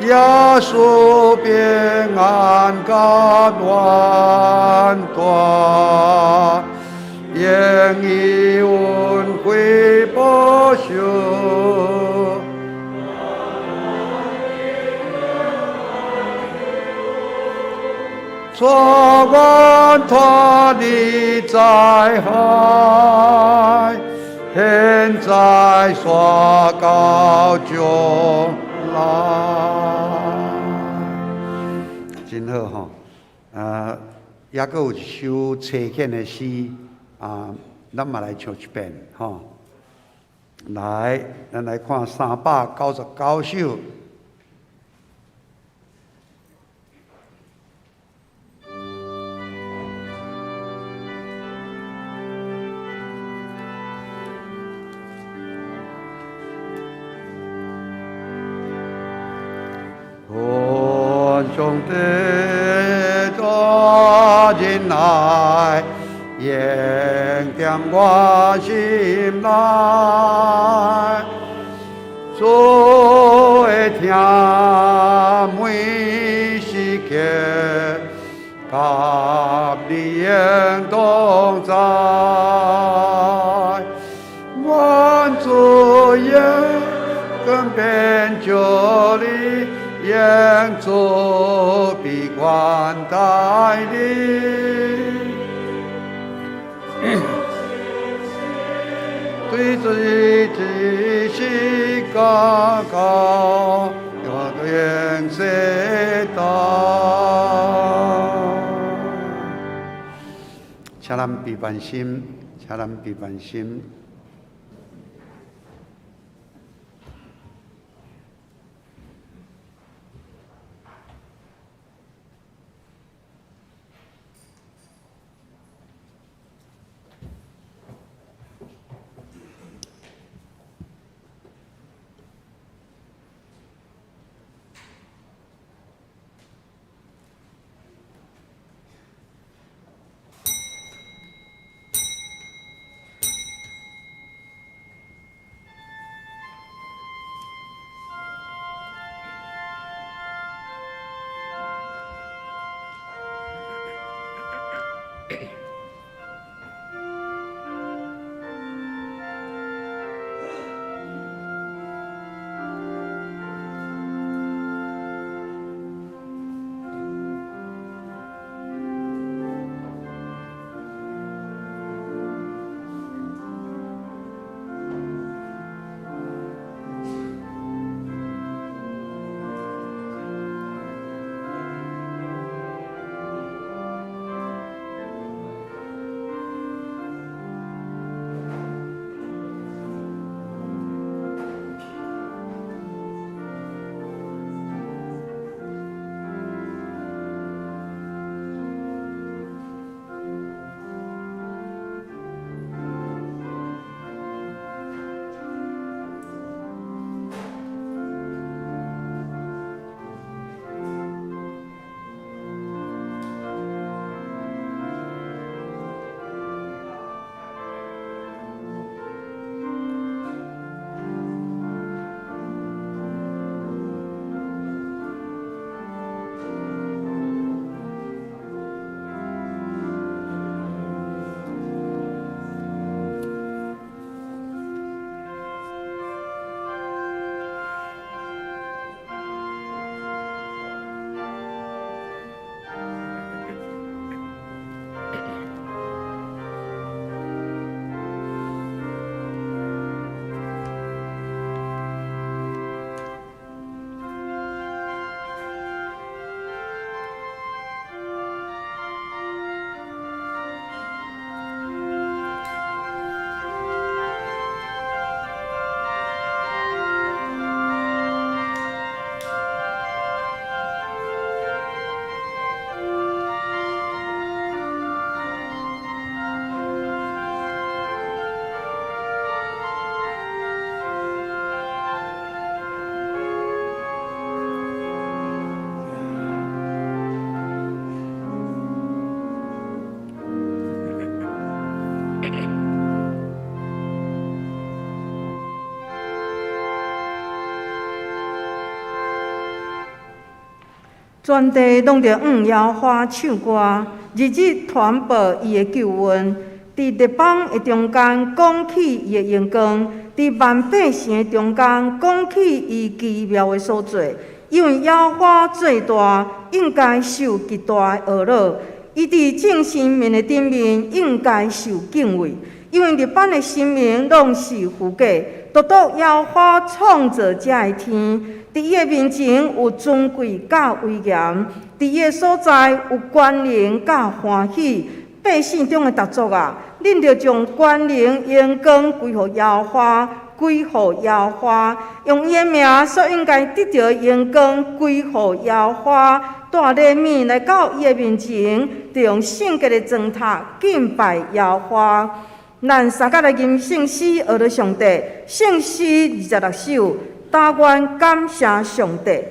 耶穌平安佮暖大，用伊恩惠保守。帶阮脫離災害，現在煞到將來。真好吼！抑閣有一首差遣的詩啊，咱嘛來唱一遍吼。來，咱來看399首。願上帝的仁愛，永踮我心內，主的疼每時刻，佮你永同在，願主眼光變照你，用慈悲款待你，對罪之時甲到永遠世代。請咱閉關心，請咱閉關心。全地攏著向耶和華唱歌，日日傳報伊的救恩。佇列邦的中間講起伊的榮光，佇萬百姓的中間講起伊奇妙的所做。因為耶和華做大，應該受極大的呵咾。伊佇眾神明的頂面，應該受敬畏。因為列邦的神明攏是虛假，獨獨耶和華創造這个天，佇伊的面前有尊貴佮威嚴，佇伊的所在有權能佮歡喜。百姓中的逐族啊，恁著將權能榮光歸予耶和華，歸予耶和華，用伊的名所應該得著的榮光歸予耶和華。帶禮物來到伊的面前，著用聖潔的磚塔敬拜耶和華。咱三甲來吟聖詩，呵咾上帝，聖詩26首，但願感謝上帝。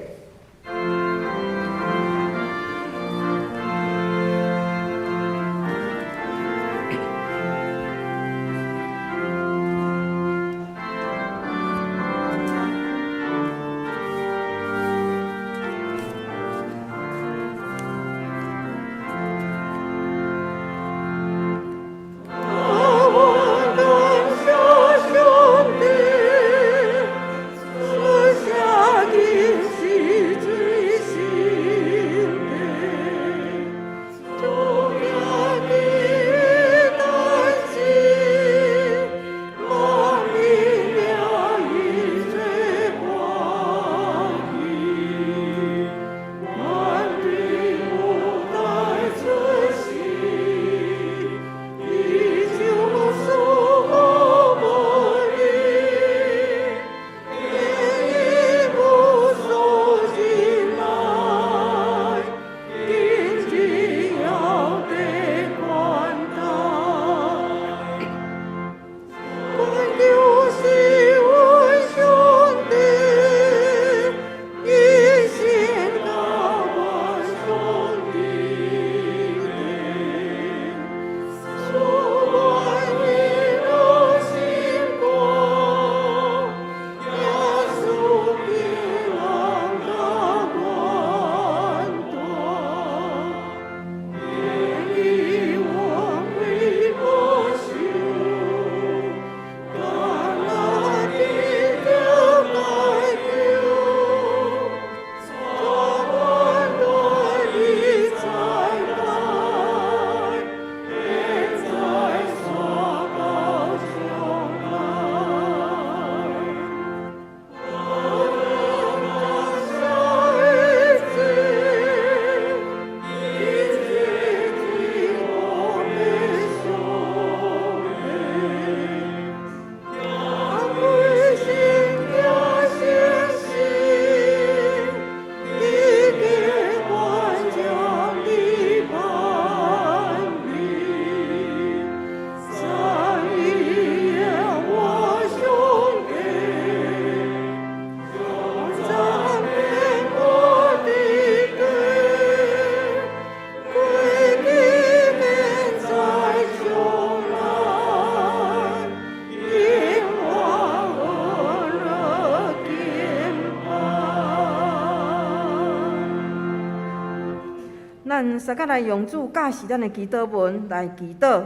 咱三甲來用主教示咱的祈禱文來祈禱。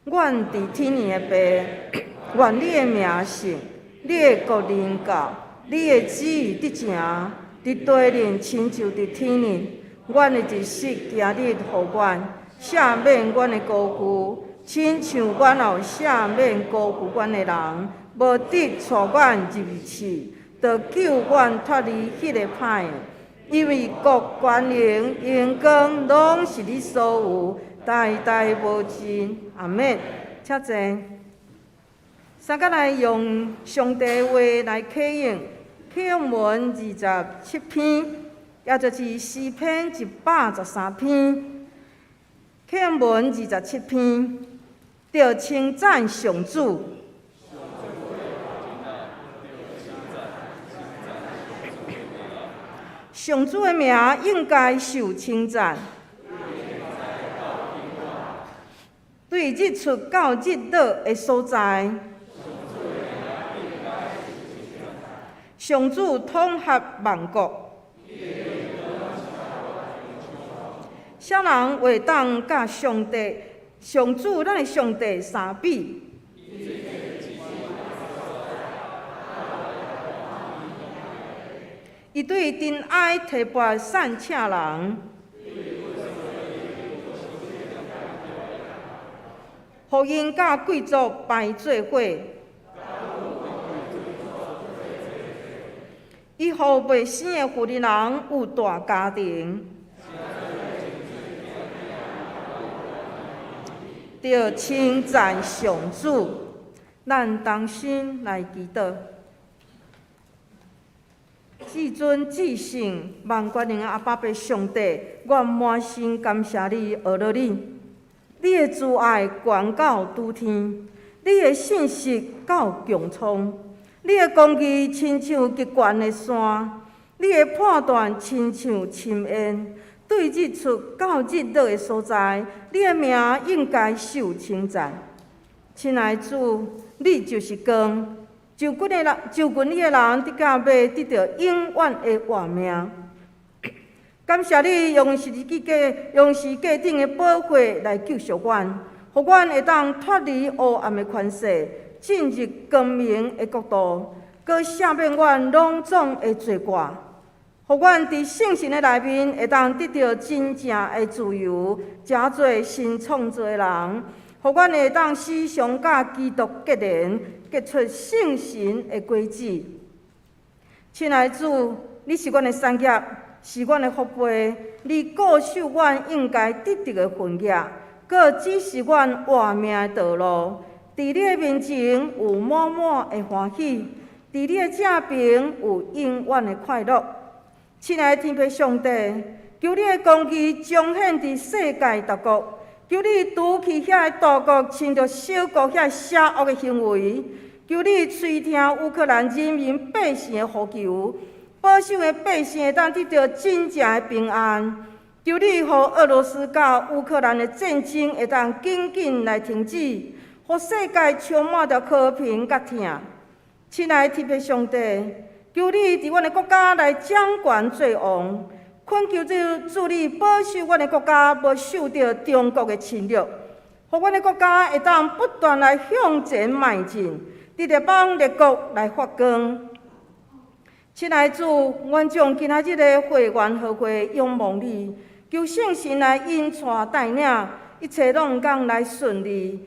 阮佇天頂的父，願你的名聖，你的國臨到，你的旨意得成，佇地面親像佇天頂。阮的一食今日予阮，赦免阮的過犯，親像阮也有赦免辜負阮的人，無得帶阮入試，著救阮脫離彼个歹的。因為國、權能、榮光，攏是你所有，代代無盡。阿們。請坐。三甲來用上帝話來啟應，啟應文27篇，也就是詩篇113篇。啟應文27篇，著稱讚上主。上主的名應該受稱讚，對日出到日落的所在，上主統合萬國，啥人會當佮上帝、上主咱的上帝相比？伊對塵埃提拔散赤人，予𪜶佮貴族排做伙。伊予未生的婦人有大家庭，著稱讚上主。咱同心來祈禱。至尊至聖萬權能的阿爸父上帝，我滿心感謝你，阿樂你。你的慈愛懸到諸天，你的信實到穹蒼，你的公義親像極懸的山，你的判斷親像深淵。對日出到日落的所在，你的名應該受稱讚。親愛的主，你就是光。就近的人，就近你的人，得到尾得著永遠的活命。感謝你用十字架、用十字架頂的寶血來救贖阮，予阮會當脫離黑暗的權勢，進入光明的國度，閣赦免阮攏總的罪過，予阮佇聖神的內面會當得著真正的自由，成做新創造的人，予阮會當時常佮基督結連，結出聖神的果子。親愛的主，你是阮的產業，是阮的福杯，你固守阮應該得著的份額，閣指示阮活命的道路。佇你的面前有滿滿的歡喜，佇你的正邊有永遠的快樂。親愛的天父上帝，求你的公義彰顯佇世界各國，求你除去遐个大國親著小國遐邪惡的行為，求你垂聽烏克蘭人民百姓的呼求，保守的百姓會當得著真正的平安。求你予俄羅斯佮烏克蘭的戰爭會當緊緊來停止，予世界充滿著和平佮疼。親愛的天父上帝，求你佇阮的國家來掌權做王，懇求主主你保守阮的國家無受著中國的侵略，予阮的國家會當不斷來向前邁進，佇列邦列國來發光。親愛的主，阮將今仔日的會員和會仰望你，求聖神來引帶帶領，一切攏講來順利。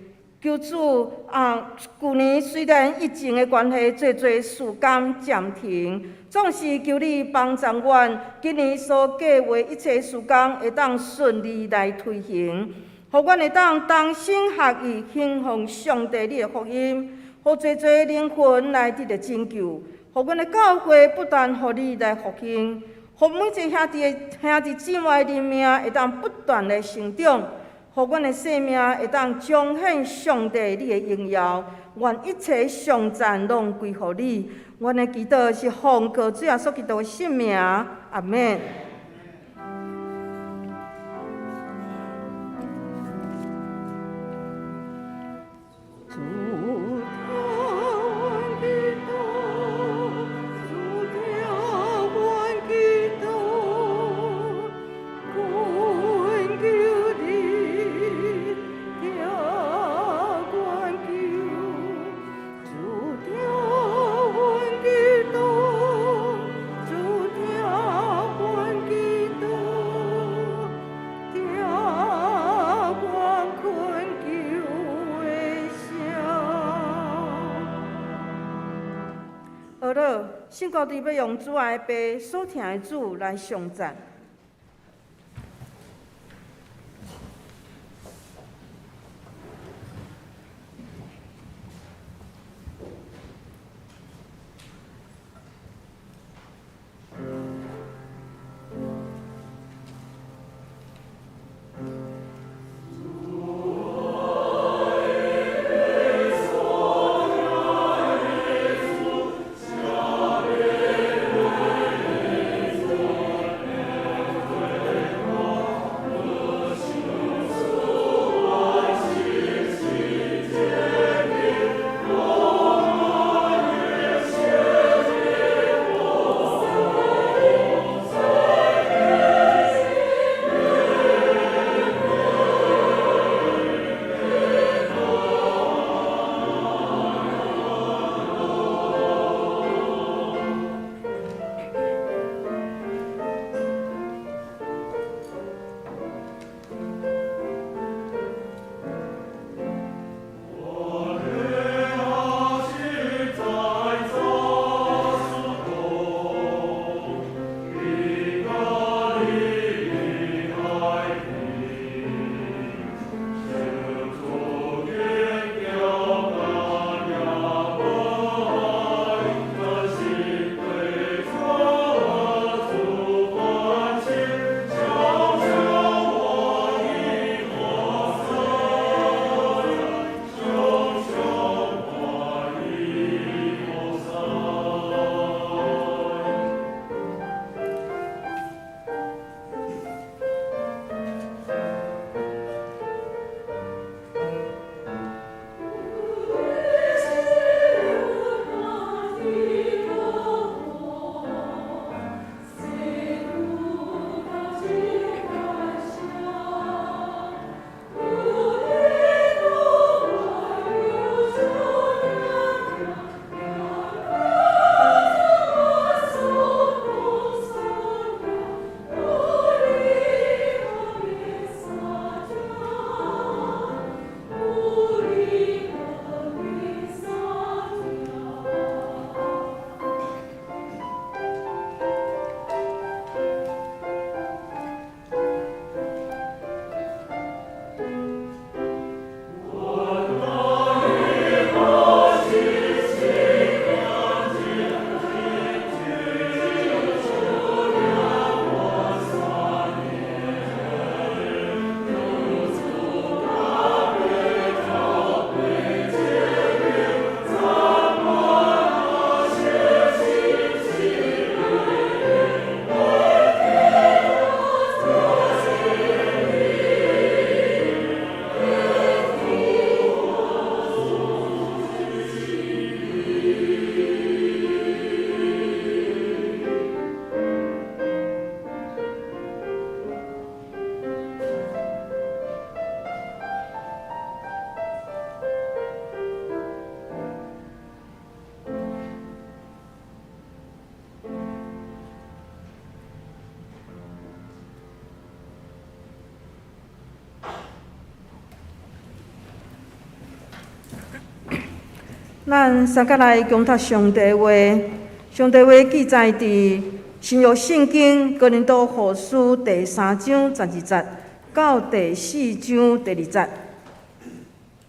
求主啊，舊年雖然疫情的關係，濟濟事工暫停，總是求你幫助阮，今年所計劃一切事工會當順利來推行，予阮會當同心合意興奉上帝你的福音，予濟濟靈魂來得著拯救，予阮的教會不斷予你來復興，予每一个兄弟姊妹的靈命會當不斷來成長。予阮的生命會當彰顯上帝你的榮耀，願一切頌讚攏歸予你。阮的祈禱是奉靠主耶穌基督的聖名，阿們。主聽阮祈禱，主聽阮祈禱，懇求你聽阮求。主聽阮祈禱，主聽阮祈禱，聽阮懇求的聲。好了，聖歌隊欲用主愛的爸所疼的主來頌讚。咱三個來恭讀上帝話，上帝話記載佇新約聖經哥林多後書第三章十二節到第四章第二節。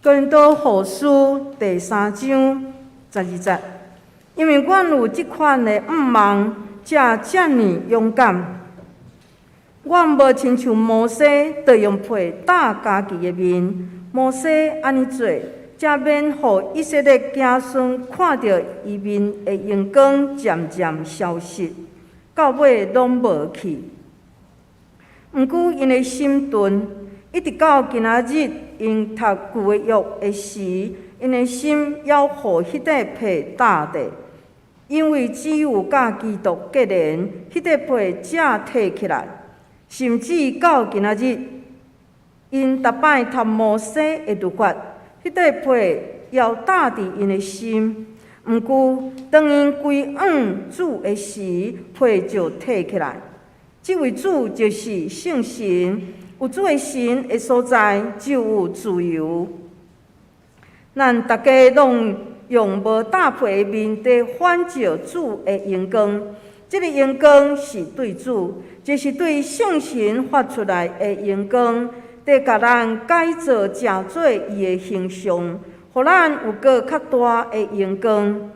哥林多後書第三章十二節，因為阮有這款的向望，才遮爾勇敢。阮無親像摩西，著用皮罩家己的面。摩西按呢做，才免予以色列子孫看著伊面的榮光漸漸消失，到尾攏無去。毋過𪜶的心鈍，一直到今仔日，𪜶讀舊約的時，𪜶的心猶予彼塊皮罩著。因為只有佮基督結連，彼塊皮才褪起來。甚至到今仔日，𪜶逐擺讀摩西的律法，彼塊皮猶罩佇𪜶的心。毋過，當𪜶歸向主的時，皮就褪起來。這位主就是聖神，有主的神的所在，就有自由。咱逐家攏用無罩皮的面佇反照主的榮光。這个榮光是對主，就是對聖神發出來的榮光，佇共咱改造成做伊的形象，予咱有閣較大的榮光。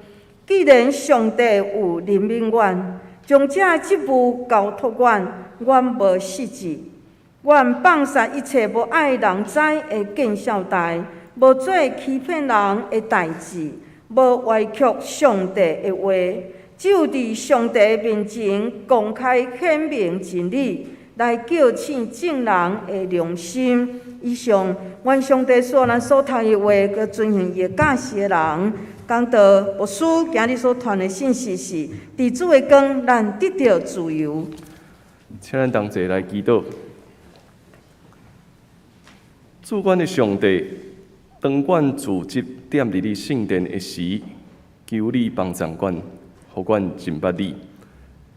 既然上帝有憐憫阮，將這職務交託阮，阮無失志。阮放殺一切無愛人知的見笑代，無做欺騙人的代誌，無歪曲上帝的話，只有佇上帝面前公開顯明真理，來叫醒眾人的良心。以上，願上帝賜咱所讀的話，閣遵行伊的教示的人。講道牧師今日所傳的信息是：佇主的光，咱得著自由。請咱同齊來祈禱。主阮的上帝，當阮組織踮佇你聖殿的時，求你幫助阮，予阮認捌你；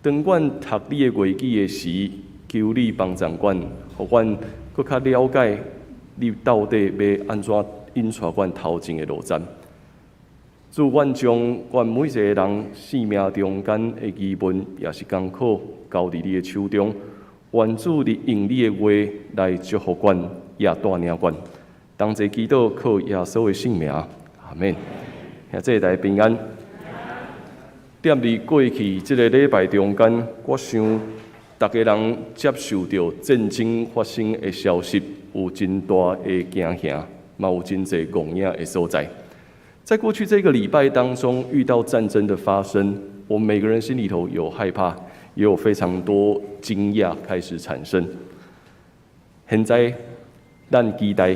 當阮讀你的話語的時，求你幫助阮，予阮閣較了解你到底欲按怎引帶阮頭前的路程。主，阮將阮每一個人生命中間的疑問，抑是艱苦，交佇你的手中。願主你用你的話來祝福阮，也帶領阮。同齊祈禱，靠耶穌的聖名，阿門。兄弟大家平安。踮佇過去這个禮拜中間，我想逐家人接受著戰爭發生的消息，有真大的驚嚇，嘛有真濟戇影的所在。在過去這個禮拜當中，遇到戰爭的發生，我們每個人心裡頭有害怕，也有非常多驚訝開始產生。現在，咱期待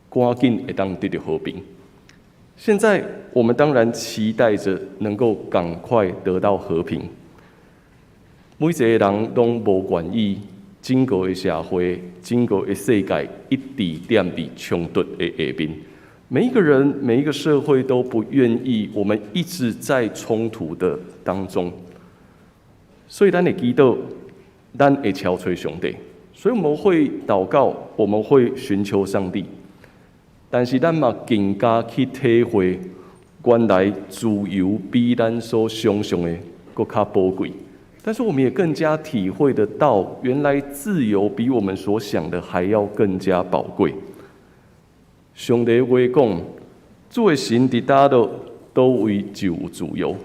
趕緊會當得著和平。現在，我們當然期待着能夠趕快得到和平。每一個人攏無願意整個的社會、整個的世界一直踮佇衝突的下面。每一個人、每一個社會都不願意，我們一直在衝突的當中。所以，咱會祈禱，咱會敲催上帝。所以我們會禱告，我們會尋求上帝。但是，咱嘛更加去體會，原來自由比咱所想象的閣較寶貴。但是，我們也更加體會得到，原來自由比我們所想的還要更加寶貴。上帝話講，主的神佇佗落，佗位就有自由。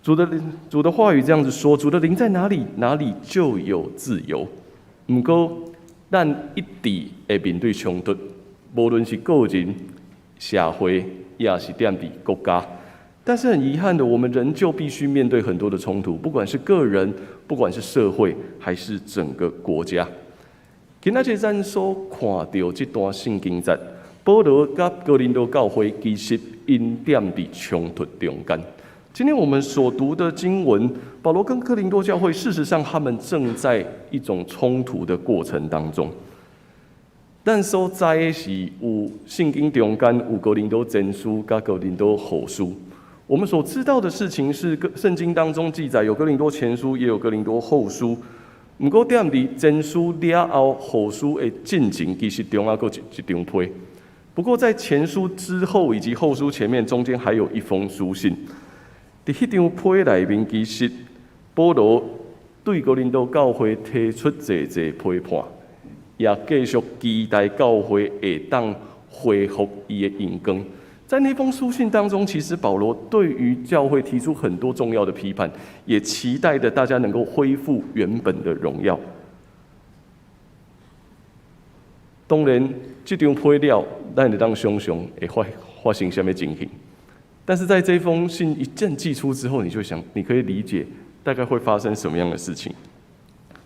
主的話語這樣子說：主的靈在哪裡，哪裡就有自由。毋過，咱一直會面對衝突，無論是個人、社會，抑是踮佇國家。但是很遺憾的，我們仍舊必須面對很多的衝突，不管是個人，不管是社會，還是整個國家。今仔日咱所看著這段聖經節，保羅佮哥林多教會其實𪜶踮佇衝突中間。今天我們所讀的經文，保羅跟哥林多教會，事實上他們正在一種衝突的過程當中。咱所知的是有聖經中間有哥林多前書佮哥林多後書。我們所知道的事情是，聖經當中記載有哥林多前書，也有哥林多後書。毋過踮佇前書了後，後書的進前，其實中間閣有一張皮。不過在前書之後以及後書前面，中間還有一封書信。佇彼張批內面，其實保羅對哥林多教會提出濟濟批判，也繼續期待教會會當恢復伊的榮光。在那封書信當中，其實保羅對於教會提出很多重要的批判，也期待著大家能夠恢復原本的榮耀。當然，這張批了，咱會當想像會發生啥物情形。但是在這封信一陣寄出之後，你就想，你可以理解大概會發生什麼樣的事情。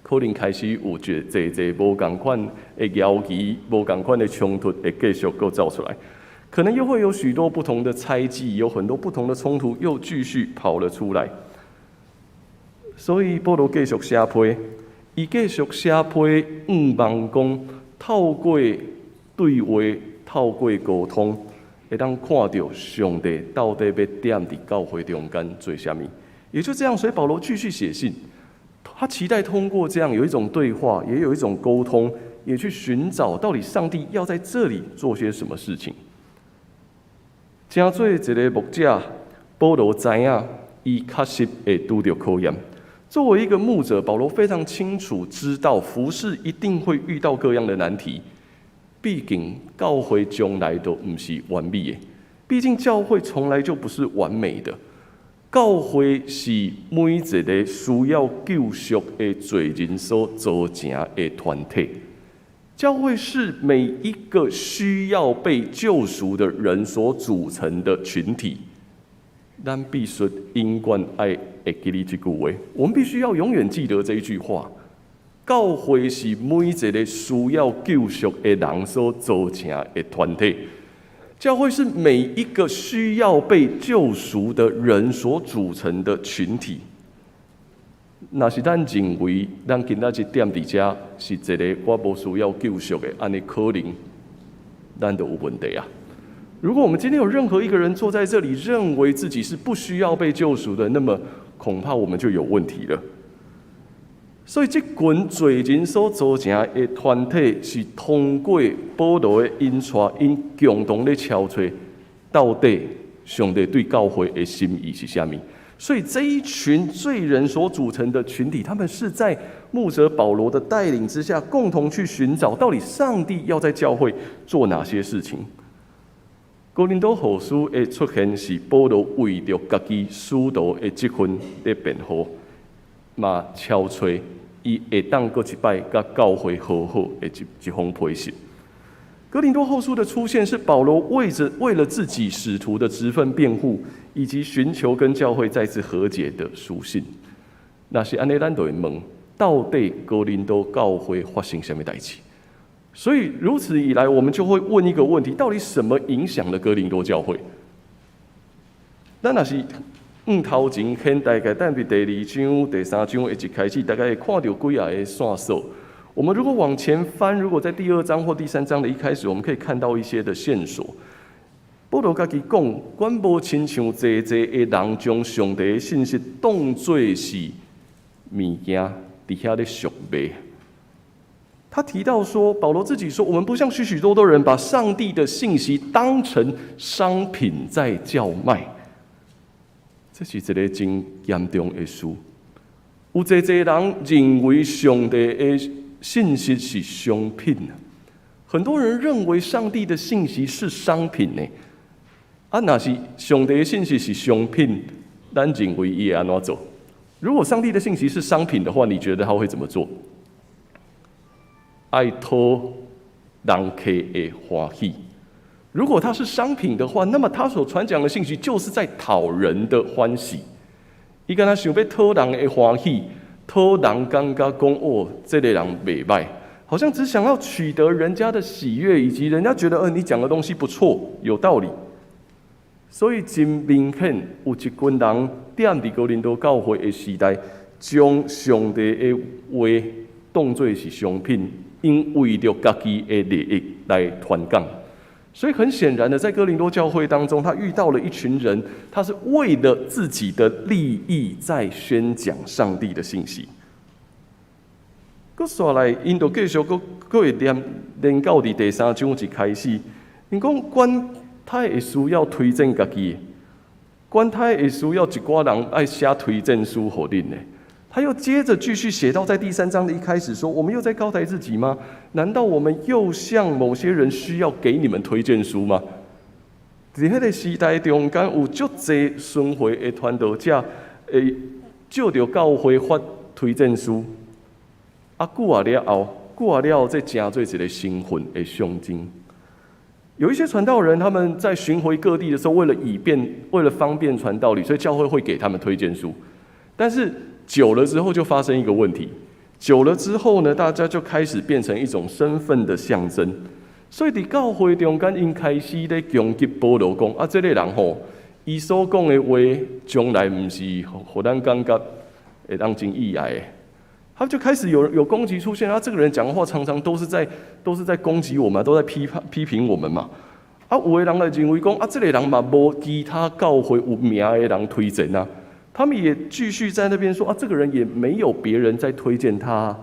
可能開始有濟濟無仝款的謠言、無仝款的衝突會繼續閣走出來，可能又會有許多不同的猜忌，有很多不同的衝突又繼續跑了出來。所以保羅繼續寫批，伊繼續寫批，向望講透過對話、透過溝通，會當看著上帝到底欲踮佇教會中間做啥物。也就這樣，所以保羅繼續寫信，他期待通過這樣有一種對話，也有一種溝通，也去尋找到底上帝要在這裡做些什麼事情。成做一個牧者，保羅知影，伊確實會拄著考驗。作為一個牧者，保羅非常清楚知道服侍一定會遇到各樣的難題。畢竟教會從來都毋是完美的，畢竟教會從來就不是完美的。教會是每一個需要救贖的罪人所組成的團體。教會是每一個需要被救贖的人所組成的群體。咱必須永遠愛會記得這句話，我們必須要永遠記得這一句話。教會是每一個需要救贖的人所組成的團體。教會是每一個需要被救贖的人所組成的群體。若是咱認為咱今仔日踮佇遮是一個我無需要救贖的，按呢可能咱就有問題啊。如果我們今天有任何一個人坐在這裡，認為自己是不需要被救贖的，那麼恐怕我們就有問題了。所以，這群罪人所組成的團體，是通過保羅的引帶，𪜶共同咧敲揣，到底上帝對教會的心意是啥物？所以，這一群罪人所組成的群體，他們是在牧者保羅的帶領之下，共同去尋找到底上帝要在教會做哪些事情。哥林多後書的出現，是保羅為著家己使徒的職分咧辯護，嘛敲揣伊會當閣一擺佮教會和好的一封批信。哥林多後書的出現，是保羅為了自己使徒的職分辯護，以及尋求跟教會再次和解的書信。若是按呢，咱就會問，到底哥林多教會發生啥物代誌？所以如此以來，我們就會問一個問題：到底什麼影響了哥林多教會？咱若是往頭前掀，大概踮佇第二章、第三章的一開始，大概會看著幾仔个線索。我們如果往前翻，如果在第二章或第三章的一開始，我們可以看到一些的線索。保羅家己講，阮無親像濟濟的人將上帝的信息當做是物件，佇遐咧俗賣。他提到說，保羅自己說，我們不像許許多多人把上帝的信息當成商品在叫賣。這是一個真嚴重的事。有濟濟人認為上帝的信息是商品，很多人認為上帝的信息是商品呢。啊，若是上帝的信息是商品，咱認為伊會按怎做？如果上帝的信息是商品的話，你覺得他會怎麼做？愛討人客的歡喜。如果他是商品的話，那麼他所傳講的信息就是在討人的歡喜。伊敢若想欲討人的歡喜，討人感覺講哦，這個人袂䆀，好像只想要取得人家的喜悅，以及人家覺得，你講的東西不錯，有道理。所以真明顯，有一群人踮佇哥林多教會的時代，將上帝的話當做是商品，𪜶為著家己的利益來傳講。所以很顯然的，在哥林多教會當中，他遇到了一群人，他是為了自己的利益在宣講上帝的信息。閣紲來，𪜶就繼續閣會連連到佇第三章一開始， 𪜶講，管他會需要推薦家己，管他會需要一寡人愛寫推薦書予恁呢？他又接着繼續寫到，在第三章的一開始說：我們又在高抬自己嗎？難道我們又像某些人需要給你們推薦書嗎？佇彼個時代中間，有足濟巡迴的傳道者，會借著教會發推薦書。啊，久啊了後，久啊了後，這成做一個身份的象徵。有一些傳道人，他們在巡迴各地的時候，為了方便傳道理，所以教會會給他們推薦書。但是久了之後，就發生一個問題。久了之後呢，大家就開始變成一種身份的象徵。所以佇教會中間，𪜶開始咧攻擊保羅，講啊，這個人吼，伊所講的話，從來毋是予咱感覺會當真意愛的。他就開始有攻擊出現，啊，這個人講的話常常都是在攻擊我們，都在批判批評我們嘛。啊，有的人來認為講，啊，這個人嘛無其他教會有名的人推薦啊。他們也繼續在那邊說，啊，這個人也沒有別人在推薦他。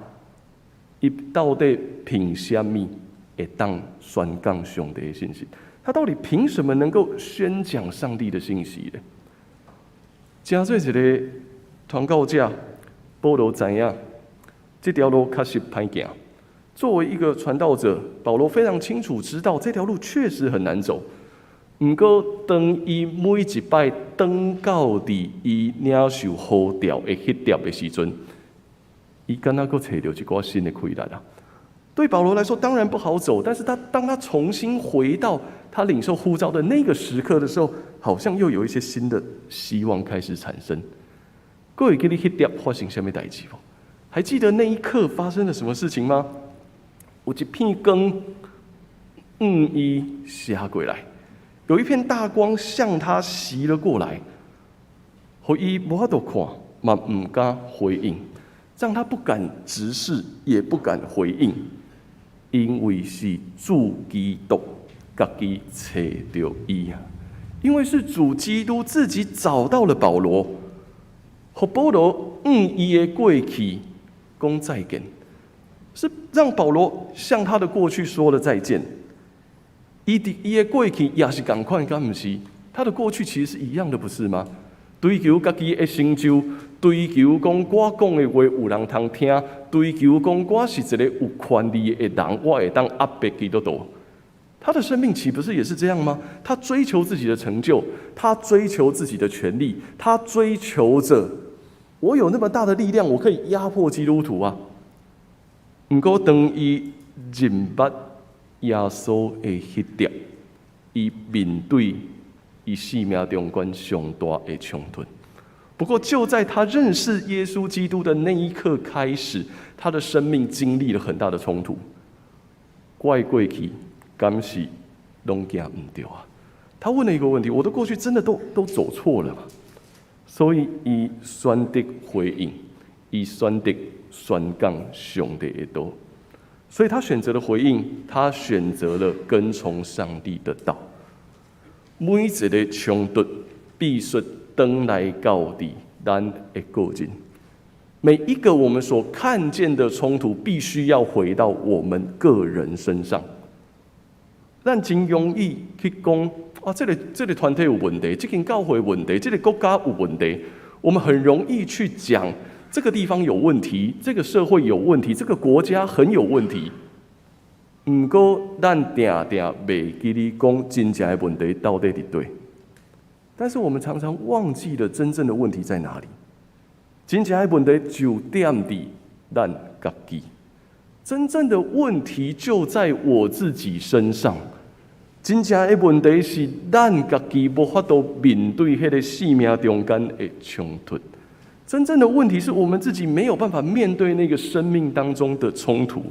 伊到底憑啥物會當宣講上帝的信息？他到底憑什麼能夠宣講上帝的信息呢？成做一個傳教者，保羅知影這條路確實歹行。作為一個傳道者，保羅非常清楚知道這條路確實很難走。毋過，當伊每一擺轉到佇伊領受呼召的彼粒的時陣，伊敢若閣揣著一寡新的氣力啊！對保羅來說，當然不好走，但是他當他重新回到他領受呼召的那個時刻的時候，好像又有一些新的希望開始產生。閣會記得彼粒發生啥物代誌無？還記得那一刻發生了什麼事情嗎？有一片光，向伊射過來，有一片大光向他襲了過來，予伊無法度看，嘛毋敢回應，讓他不敢直視，也不敢回應，因為是主基督家己揣著伊啊！因為是主基督自己找到了保羅，予保羅向伊的過去講再見，是讓保羅向他的過去說了再見。伊佇伊的過去也是仝款，敢毋是？他的過去其實是一樣的，不是嗎？追求家己的成就，追求講我講的話有人通聽，追求講我是一個有權力的人，我會當壓迫基督徒。他的生命豈不是也是這樣嗎？他追求自己的成就，他追求自己的權力，他追求着我有那麼大的力量，我可以壓迫基督徒啊。毋過當伊認捌耶穌的彼粒，伊面對伊生命中間上大的衝突。不過就在他認識耶穌基督的那一刻開始，他的生命經歷了很大的衝突。我的過去敢是攏行毋著啊？他問了一個問題：我的過去真的都走錯了嗎？所以伊選擇回應，伊選擇宣講上帝的道。所以他選擇了回應，他選擇了跟從上帝的道。每一個衝突必須轉來到佇咱的個人。每一個我們所看見的衝突，必須要回到我們個人身上。咱真容易去講啊，這個團體有問題，這間教會有問題，這個國家有問題。我們很容易去講這個地方有問題，這個社會有問題，這個國家很有問題。毋過，咱定定袂記得講真正的問題到底佇佗。但是我們常常忘記了真正的問題在哪裡。真正的問題就踮佇咱家己。真正的問題就在我自己身上。真正的問題是咱家己無法度面對彼個生命中間的衝突。真正的問題是我們自己沒有辦法面對那個生命當中的衝突。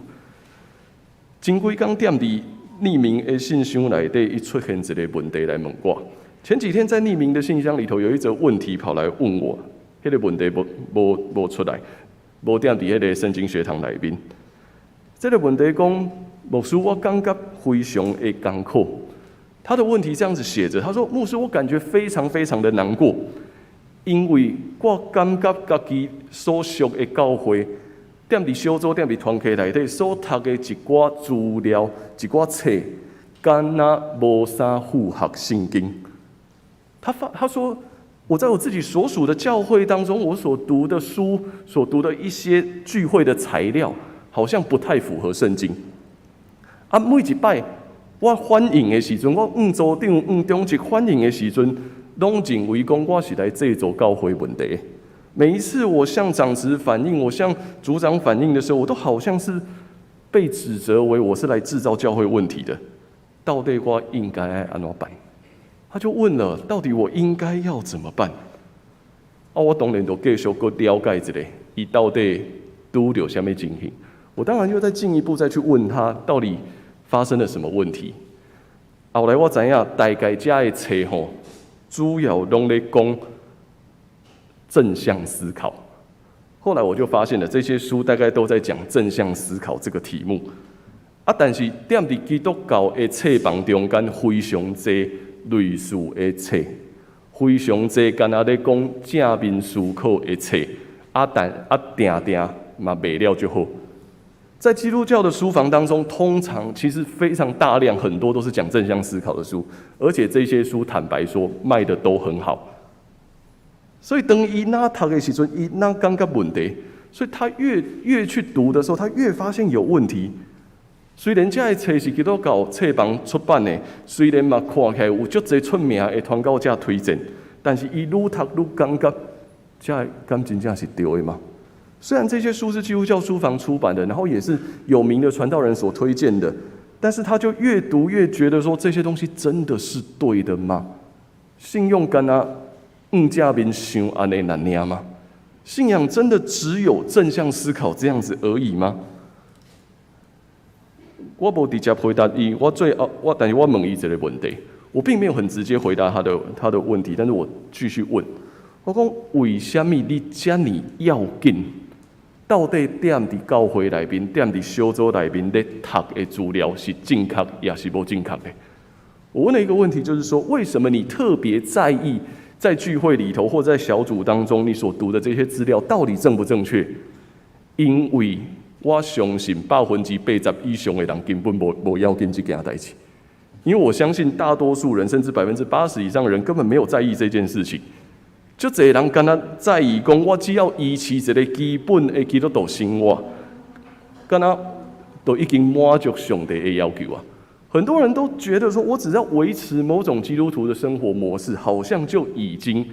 前幾工踮佇匿名的信箱內底，伊出現一個問題來問我。前幾天在匿名的信箱裡頭有一則問題跑來問我，彼個問題無出來，無踮佇彼個聖經學堂內面。這個問題講，牧師，我感覺非常的艱苦。他的問題這樣子寫著，他說：牧師，我感覺非常非常的難過，因為我感覺家己所屬的教會，踮佇小組、踮佇團契內底所讀的一寡資料、一寡冊，敢若無啥符合聖經。他說，我在我自己所屬的教會當中，我所讀的書、所讀的一些聚會的材料，好像不太符合聖經。啊，每一擺我反應的時陣，我向組長、向長執反應的時陣，攏認為講我是來製造教會問題。每一次我向長執反映，我向組長反映的時候，我都好像是被指責為我是來製造教會問題的。到底我應該按怎辦？他就問了，到底我應該要怎麼辦？啊，我當然就繼續閣了解一下，伊到底拄著啥物情形？我當然又再進一步再去問他，到底發生了什麼問題？後來我知影，大概遮的冊吼，主要攏咧講正向思考。後來我就發現了，這些書大概都在講正向思考這個題目。啊，但是踮佇基督教的冊房中間非常濟類似的冊，非常濟敢若咧講正面思考的冊，啊，但啊，定定嘛賣了足好。在基督教的書房當中，通常其實非常大量，很多都是講正向思考的書，而且這些書坦白說賣得都很好。所以當伊若讀的時陣，伊若感覺問題，所以他越去讀的時候，他越發現有問題。雖然這个冊是基督教冊房出版的，雖然嘛看起來有足濟出名的傳教者推薦，但是伊愈讀愈感覺，這个敢真正是對的嗎？雖然這些書是基督教書房出版的，然後也是有名的傳道人所推薦的，但是他就越讀越覺得說，這些東西真的是對的嗎？信仰敢若向正面想按呢爾嗎？信仰真的只有正向思考這樣子而已嗎？我無直接回答伊，我最後我但是我問伊一個問題，我並沒有很直接回答他的問題，但是我繼續問，我講為啥物你遮爾要緊？到底踮佇教會內面，踮佇小組內面咧讀的資料是正確抑是無正確的？我問了一個問題，就是說，為什麼你特別在意在聚會裡頭或在小組當中你所讀的這些資料到底正不正確？因為我相信80%以上的人根本無要緊這件代誌，因為我相信大多數人，甚至80%以上的人根本沒有在意這件事情。足濟人敢若在意講，我只要維持一個基本的基督徒生活，敢若都已經滿足上帝的要求啊！很多人都覺得說，我只要維持某種基督徒的生活模式，好像就已經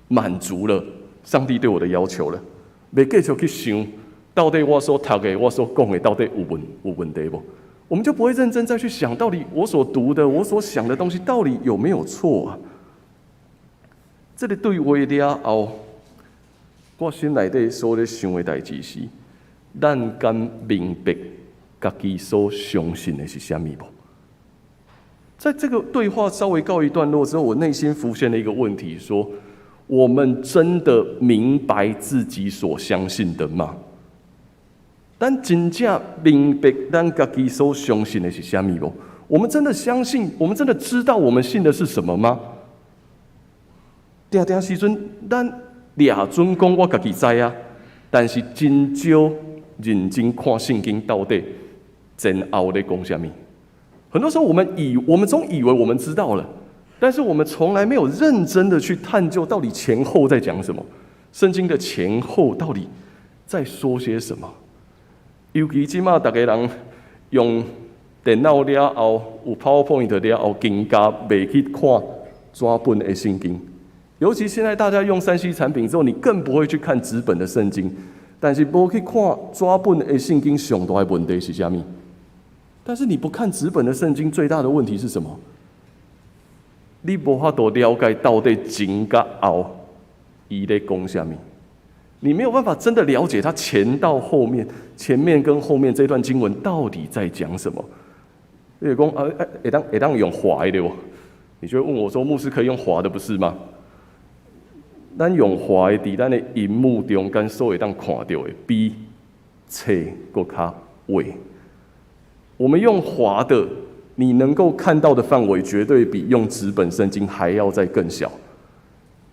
滿足了上帝對我的要求了。袂繼續去想，到底我所讀的、我所講的，到底有問題無？我們就不會認真再去想，到底我所讀的、我所想的東西，到底有沒有錯啊？這個對話了後，我心內底所咧想的代誌是：咱敢明白家己所相信的是啥物無？在這個對話稍微告一段落之後，我內心浮現了一個問題：說，我們真的明白自己所相信的嗎？咱真正明白咱家己所相信的是啥物無？我們真的相信？我們真的知道我們信的是什麼嗎？定定時陣，咱掠準講我家己知啊，但是真少認真看聖經到底前後咧講啥物。很多時候，我們總以為我們知道了，但是我們從來沒有認真的去探究到底前後在講什麼，聖經的前後到底在說些什麼。尤其這馬逐家人用電腦了後，有 PowerPoint 了後，更加袂去看紙本的聖經。尤其現在大家用3C 產品之後，你更不會去看紙本的聖經。但是無去看紙本的聖經，上大的問題是啥物？但是你不看紙本的聖經，最大的問題是什麼？你無法度了解到底前佮後，伊咧講啥物？你沒有辦法真的了解他前到後面，前面跟後面這段經文到底在講什麼？你會講啊，會當用滑的對無？你就會問我說：牧師可以用滑的，不是嗎？咱用滑的，佇咱的螢幕中間所會當看著的，比冊閣較微。我們用滑的，你能夠看到的範圍，絕對比用紙本聖經還要再更小。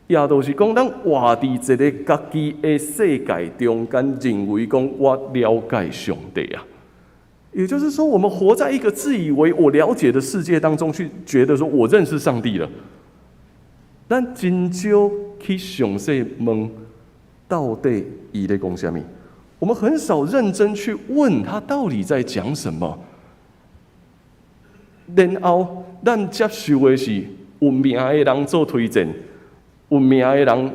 也就是講，咱活佇一个家己的世界中間，認為講我了解上帝啊。也就是說，我們活在一個自以為我了解的世界當中，去覺得說我認識上帝了。咱真少去詳細問到底伊咧講啥物，我們很少認真去問他到底在講什麼。然後，咱接受的是有名的人做推薦，有名的人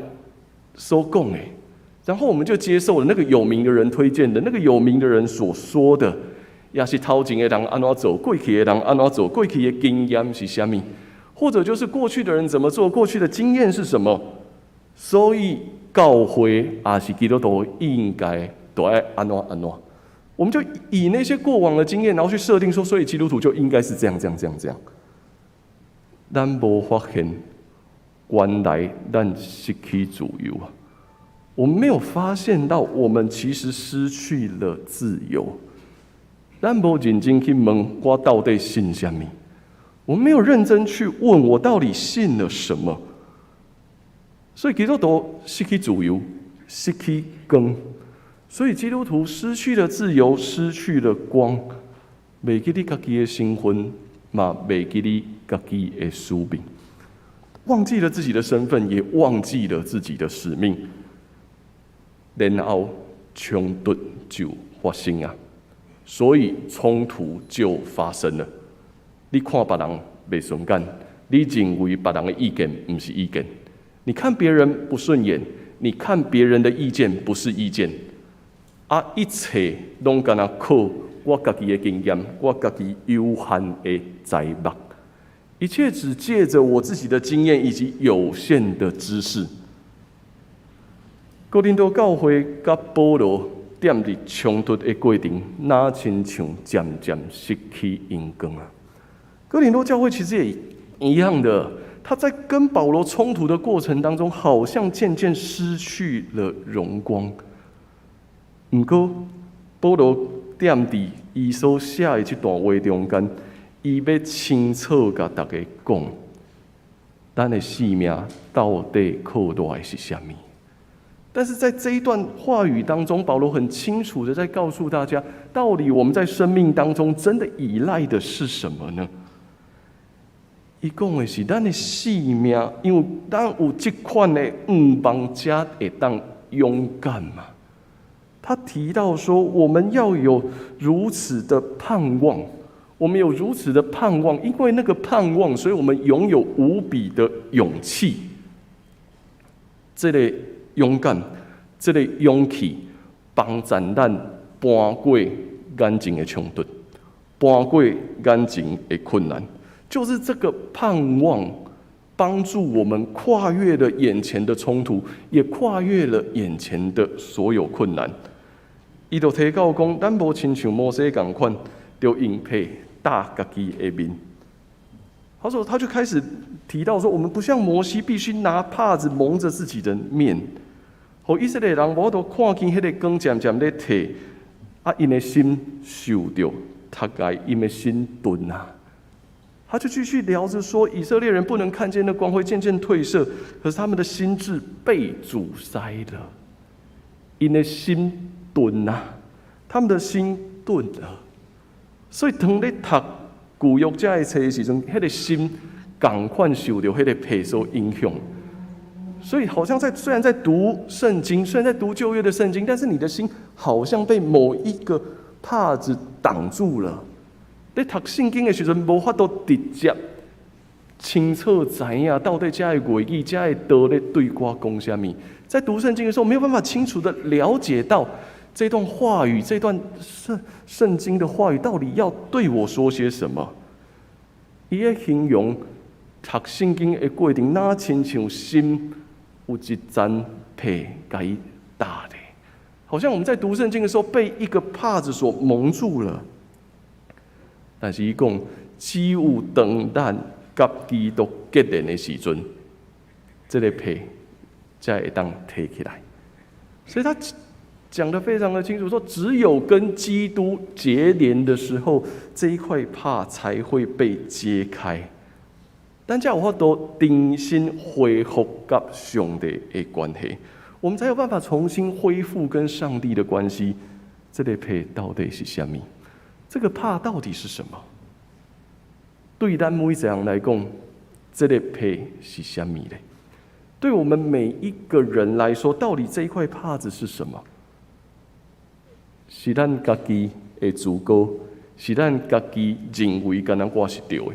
所講的，然後我們就接受了那個有名的人推薦的，那個有名的人所說的。抑是頭前的人按怎做，過去的人按怎做，過去的經驗是啥物，或者就是過去的人怎麼做，過去的經驗是什麼？所以教會抑是基督徒應該都愛按怎按怎，我們就以那些過往的經驗，然後去設定說，所以基督徒就應該是這樣這樣這樣這樣。咱無發現，原來咱失去自由啊！我們沒有發現到，我們其實失去了自由。咱無認真去問我到底信啥物，我們沒有認真去問我到底信了什麼。所以基督徒失去自由，失去光，所以基督徒失去了自由，失去了光，袂記得家己的身份，嘛袂記得家己的使命，忘記了自己的身份，也忘記了自己的使命，然後衝突就發生啊！所以衝突就發生了。你看別人袂順眼，你認為別人的意見毋是意見。你看別人不順眼，你看別人的意見不是意見。啊，一切攏干焦靠我家己的經驗，我家己有限的知目，一切只借着我自己的經驗以及有限的知識。哥林多教會佮保羅踮佇衝突的過程，若親像漸漸失去榮光啊！哥林多教會其實也一樣的，他在跟保羅衝突的過程當中，好像漸漸失去了榮光。毋過，保羅踮佇伊所寫的這段話中間，伊欲清楚共大家講，咱的性命到底靠賴的是啥物？但是在這一段話語當中，保羅很清楚的在告訴大家，到底我們在生命當中真的依賴的是什麼呢？伊講的是咱的性命，因為咱有這款的向望，才會當勇敢嘛。他提到說，我們要有如此的盼望，我們有如此的盼望，因為那個盼望，所以我們擁有無比的勇氣。這個勇敢，這個勇氣，幫助咱搬過眼前的衝突，搬過眼前的困難，就是這個盼望，幫助我們跨越了眼前的衝突，也跨越了眼前的所有困難。伊就提到講，咱無親像摩西仝款，著用被罩家己的面。他說，他就開始提到說，我們不像摩西，必須拿帕子蒙着自己的面。予以色列人無法度看見彼个光漸漸咧退，啊，𪜶的心受著窒礙，𪜶的心鈍啊。他就繼續聊着說，以色列人不能看見那光輝漸漸褪色，可是他們的心智被阻塞了，𪜶的心鈍啊，他們的心鈍了，所以當咧讀舊約這个冊的時陣，彼个心仝款受著彼个被所影響。所以好像在雖然在讀聖經，雖然在讀舊約的聖經，但是你的心好像被某一個帕子擋住了。咧讀聖經的時陣，無法度直接清楚知影到底這个話語、這个道咧對我講啥物。在讀聖經的時候，沒有辦法清楚的了解到這段話語、這段聖經的話語到底要對我說些什麼。伊咧形容讀聖經的過程，若親像心有一層被共伊罩咧，好像我們在讀聖經的時候被一個帕子所蒙住了。但是伊講，只有當咱佮基督結連的時陣，這个被才會當提起來。所以他講得非常的清楚，說只有跟基督結連的時候，這一塊帕才會被揭開。咱才有法度重新恢復佮上帝的關係，我們才有辦法重新恢復跟上帝的關係。這个被到底是啥物？這個帕到底是什麼？對咱每一個人來講，這個被是啥物咧？對我們每一個人來說，到底這一塊帕子是什麼？是咱家己的自高，是咱家己認為敢若我是對的，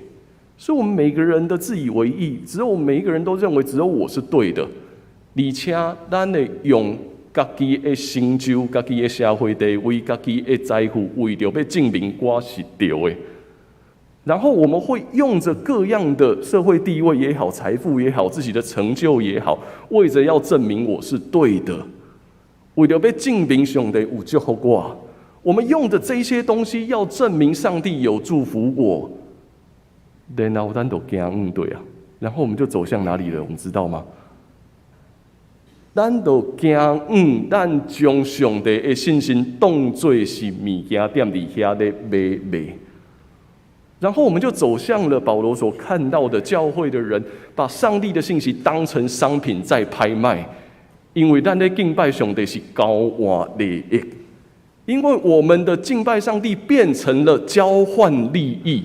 是我們每個人的自以為義，只有我們每一個人都認為只有我是對的，而且咱會用家己的成就、家己的社會地位、家己的財富，為著欲證明我是對的。然後我們會用著各樣的社會地位也好、財富也好、自己的成就也好，為著要證明我是對的，為著欲證明上帝有祝福我，我們用的這些東西要證明上帝有祝福我，然後咱就行毋對啊，然後我們就走向哪裡了？我們知道嗎？咱就行向，咱將上帝的信心當做是物件踮佇遐咧買賣。然後我們就走向了保羅所看到的教會的人，把上帝的信息當成商品在拍賣，因為咱咧敬拜上帝是交換利益，因為我們的敬拜上帝變成了交換利益，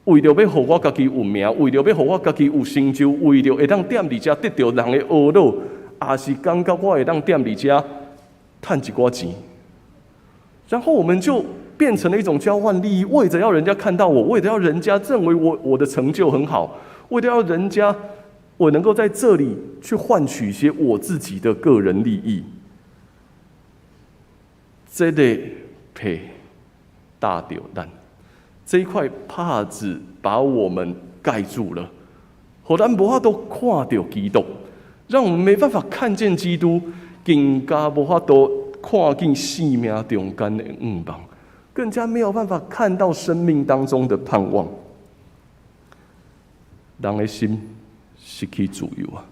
為著欲予我家己有名，為著欲予我家己有成就，為著會當踮佇遮得著人的呵咾，抑是感覺我會當踮佇遮趁一寡錢，然後我們就變成了一種交換利益，為著要人家看到我，為著要人家認為我的成就很好，為著要人家我能夠在這裡去換取一些我自己的個人利益。這個被罩著咱，這一塊帕子把我們蓋住了，予咱無法度看著基督，讓我們沒辦法看見基督，更加無法度看見生命中間的盼望。更加沒有辦法看到生命當中的盼望。人的心失去自由啊！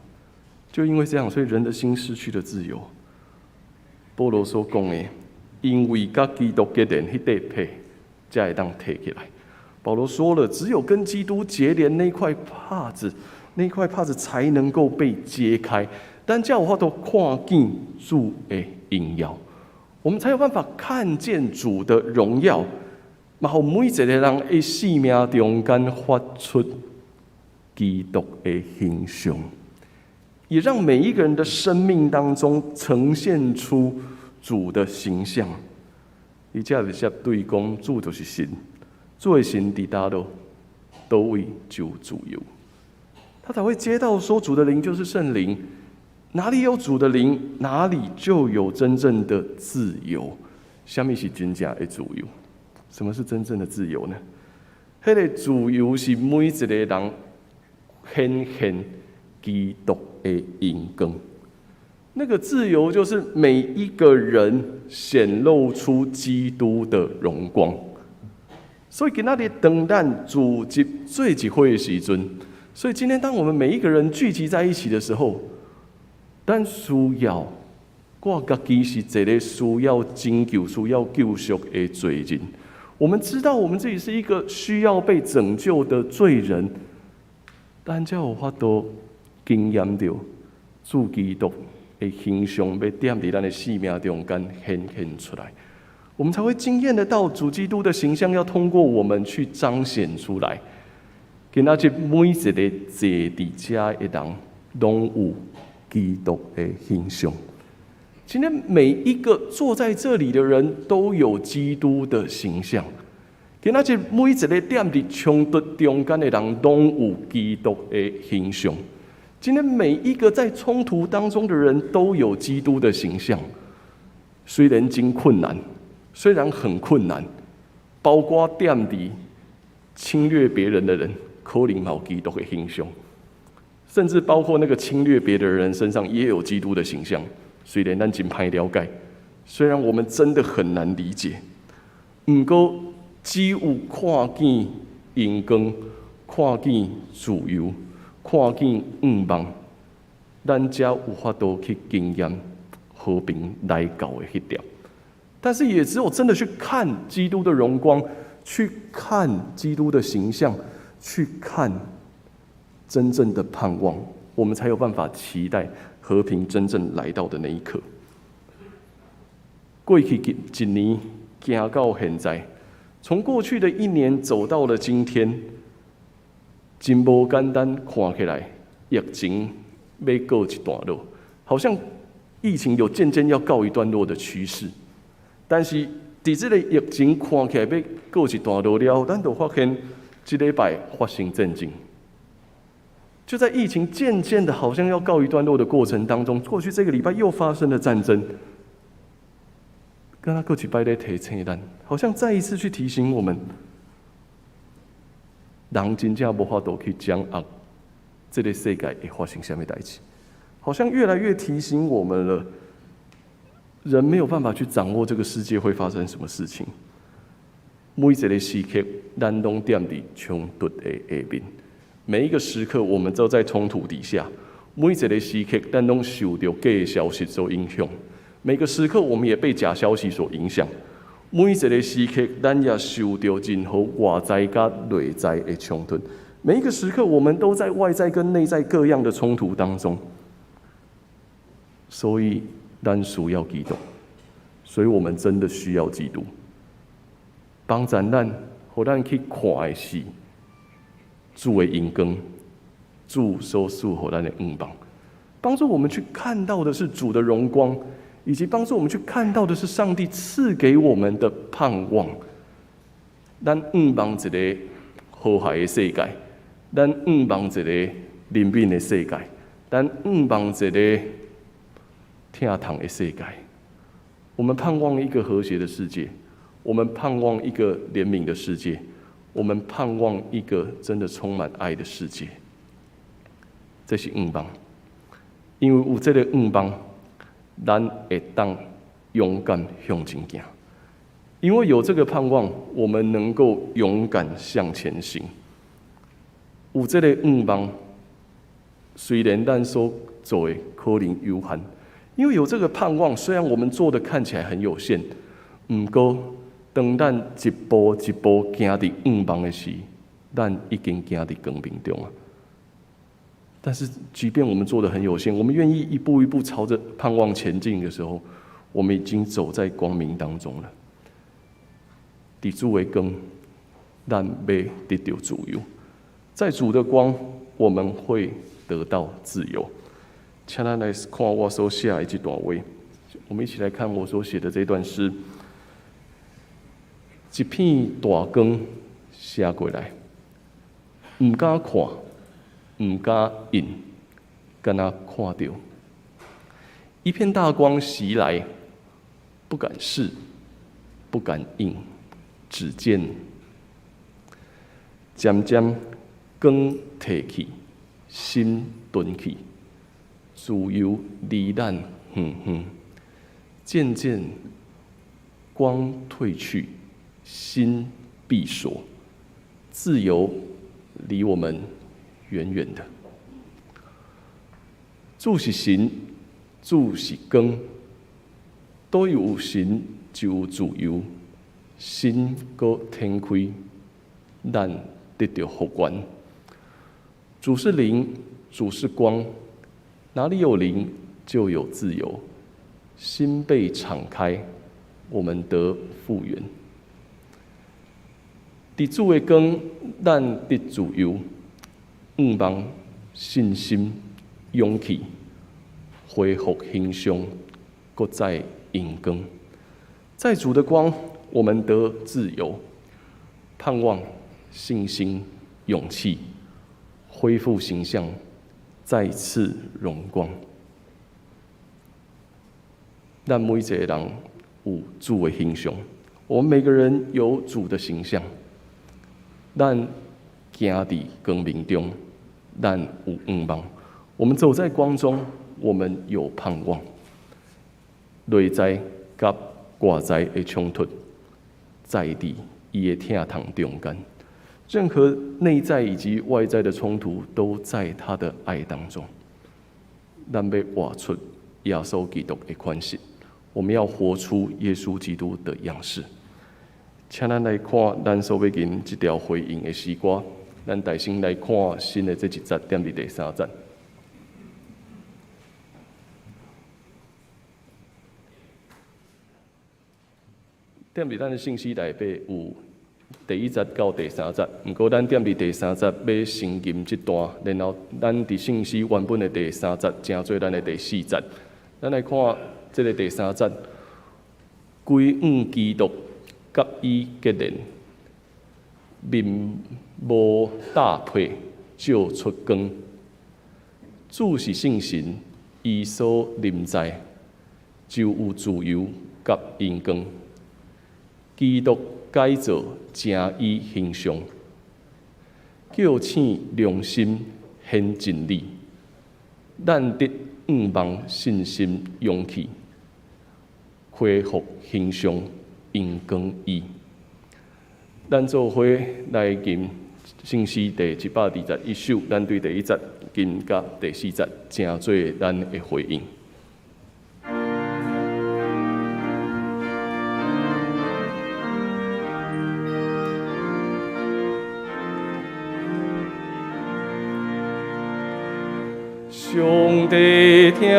就因為這樣，所以人的心失去了自由。保羅所講的，因為佮基督結連，彼塊被才會當提起來。保羅說了，只有跟基督結連那塊帕子，那塊帕子才能夠被揭開。咱才有法度看見主的榮耀。我們才有辦法看見主的榮耀，嘛予每一個人的生命中間發出基督的形象，也讓每一個人的生命當中呈現出主的形象。伊才會說對講，主就是神，主的神佇佗落，佗位就有自由。他才會接到說，主的靈就是聖靈。哪裡有主的靈，哪裡就有真正的自由。啥物是真正的自由？什麼是真正的自由呢？彼個自由是每一個人顯現基督的榮光。那個自由就是每一個人顯露出基督的榮光。所以今仔日當咱聚集做一伙的時陣，所以今天當我們每一個人聚集在一起的時候，咱需要我家己是一個需要拯救、需要救贖的罪人。我們知道我們自己是一個需要被拯救的罪人，咱才有法度經驗著主基督的形象，欲踮佇咱的生命中間顯現出來，我們才會經驗得到主基督的形象要通過我們去彰顯出來。今仔日每一個坐佇遮的人，攏有基督的形象。今天每一個坐在這裡的人都有基督的形象。今仔日每一個踮佇衝突中間的人，攏有基督的形象。今天每一個在衝突當中的人都有基督的形象。雖然真困難，雖然很困難，包括踮佇侵略別人的人，可能有基督的形象。甚至包括那個侵略別的人身上也有基督的形象。雖然咱真歹了解，雖然我們真的很難理解，毋過只有看見榮光，看見自由，看見盼望，咱才有法度去經驗和平來到的彼點。但是，也只有真的去看基督的榮光，去看基督的形象，去看真正的盼望，我們才有辦法期待和平真正來到的那一刻。過去一年，行到現在，從過去的一年走到了今天，真無簡單。看起來疫情欲告一段落，好像疫情有漸漸要告一段落的趨勢。但是，佇這個疫情看起來欲告一段落了，咱就發現這禮拜發生戰爭。就在疫情漸漸的好像要告一段落的過程當中，過去這個禮拜又發生了戰爭。敢若閣一擺咧提醒咱，好像再一次去提醒我們，人真正無法度去掌握這個世界會發生啥物代誌，好像越來越提醒我們了。人沒有辦法去掌握這個世界會發生什麼事情。每一個時刻，咱攏踮佇衝突的下面。每一個時刻，我們都在衝突底下。每一個時刻，咱攏受著假消息所影響。每個時刻，我們也被假消息所影響。每一個時刻，咱也受著任何外在佮內在的衝突。每一個時刻，我們都在外在跟內在各樣的衝突當中。所以，咱需要基督。所以我們真的需要基督，幫助咱，予咱去看的是主的榮光，主所賜予咱的向望，幫助我們去看到的是主的榮光，以及幫助我們去看到的是上帝賜給我們的盼望。咱向望一個和諧的世界，咱向望一個憐憫的世界，咱向望一個疼痛的世界。我們盼望一個和諧的世界，我們盼望一個憐憫的世界，我們盼望一個真的充滿愛的世界。這是向望，因為有這個向望，咱會當勇敢向前行。因為有這個盼望，我們能夠勇敢向前行。有這個向望，雖然咱所做的可能有限，因為有這個盼望，雖然我們做的看起來很有限，毋過當咱一步一步行佇向望的時，咱已經行佇光明中啊。但是，即便我們做的很有限，我們願意一步一步朝着盼望前進的時候，我們已經走在光明當中了。佇主的光，咱欲得著自由。在主的光，我們會得到自由。請咱來看我所寫的這段話，我們一起來看我所寫的這段詩。一片大光射過來，毋敢看，毋敢應，敢若看著。一片大光襲來，不敢視，不敢應，只見漸漸光退去，心遁去，自由離咱遠遠。漸漸光退去，心閉鎖，自由離我們遠遠的。主是神，主是光，佗位有神就有自由，心閣展開，咱得著復原。主是靈，主是光，哪裡有靈就有自由。心被敞開，我們得復原。佇主的光，咱得自由，向望、信心、勇氣，恢復形象，閣再榮光。在主的光，我們得自由，盼望、信心、勇氣，恢復形象，再次榮光。咱每一個人有主的形象，我們每個人有主的形象。咱行佇光明中，咱有向望。我們走在光中，我們有盼望。內在佮外在的衝突，在佇伊的疼痛中間，任何內在以及外在的衝突，都在他的愛當中。咱欲活出耶穌基督的款式，我們要活出耶穌基督的樣式。請咱來看咱所欲吟這條回應的詩歌，咱大聲來看新的這一節，踮佇第三節。踮佇咱的聖詩內底有第一節到第三節，毋過咱踮佇第三節欲先吟這段，然後咱佇聖詩原本的第三節，成做咱的第四節。咱來看這个第三節，歸向基督，佮伊結連，面無搭配，照出光。主是聖神，伊所臨在，就有自由佮榮光。基督改造成伊形象，叫醒良心顯真理，咱得向望信心勇氣，恢復形象榮光伊。咱做伙來吟聖詩第121首，咱對第一節吟佮第四節，成做咱的回應。上帝聽